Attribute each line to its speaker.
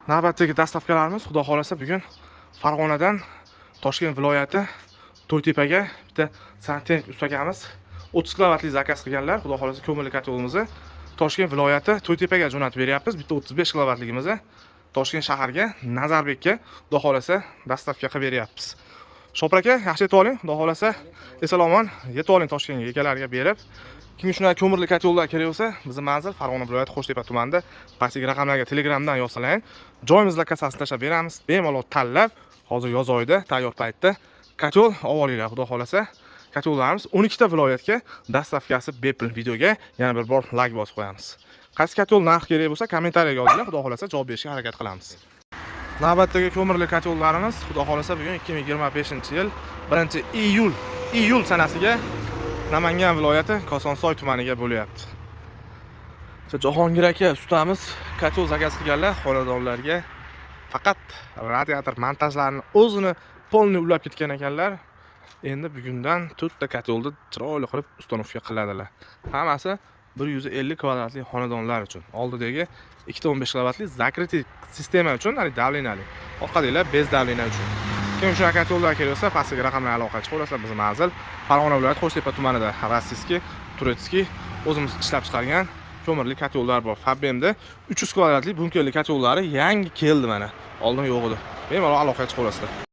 Speaker 1: Navbatdagi доставка larimiz, xudo xohlasa, bugun Farg'onadan Toshkent viloyati To'ytepaga bitta santexnik ustakamiz 30 kilovatli заказ qilganlar. Xudo xohlasa, ko'mirli котёл imizni Toshkent viloyati To'ytepaga jo'natib beryapmiz. Bitta 35 kilovatligimizni Toshkent shaharga, Nazarbekka, xudo xohlasa, доставка qilib beryapmiz. Shopir aka, yaxshi yetib oling, xudo xohlasa, eson omon yetib oling Toshkentga, egalariga berib. Kimga shunaqa ko'mirli котёл lar kerak bo'lsa, bizni manzil Farg'ona viloyati, Qo'shtepa tumanida. Pastdagi raqamlarga Telegramdan yozsalang, joyimiz lokatsiyasini tashlab beramiz. Bemalol tanlab, hozir yoz oyida tayyor paytda котёл olib olinglar, xudo xohlasa. Котёл larimiz 12 ta viloyatga доставка si bepul. Videoga yana bir bor layk bosib qo'yamiz. Qaysi котёл narxi kerak bo'lsa, kommentariyaga yozinglar, xudo xohlasa, javob berishga harakat qilamiz. Navbatdagi ko'mirli котёл larimiz, xudo xohlasa, bugun 2025-yil 1 iyul sanasiga Namangan viloyati Kosonsoy tumaniga bo'lyapti. Jahongir aka ustamiz котёл заказ qilganlar xonadonlarga faqat radiator montajlarini o'zini полный ulab ketgan ekanlar. Endi bugundan to'rtta котёл ni chiroyli qilib установка qiladilar. Hammasi 150 kvadratli xonadonlar uchun. Oldidagi ikkita 15 kilovatli закрытый sistema uchun, ya'ni давление li. Orqadagilar без давления uchun. Kim shunaqa котёл lar kerak bo'lsa, pastdagi raqamlarga aloqa chiqaverasizlar. Bizni manzil Farg'ona viloyati, Qo'shtepa tumanida. Российский, турецкий, o'zimiz ishlab chiqargan ko'mirli котёл lar bor. Fabbemda 300 kvadratli bunkerli котёл lari yangi keldi mana. Oldin yo'q edi. Bemalol aloqaga chiqaverasizlar.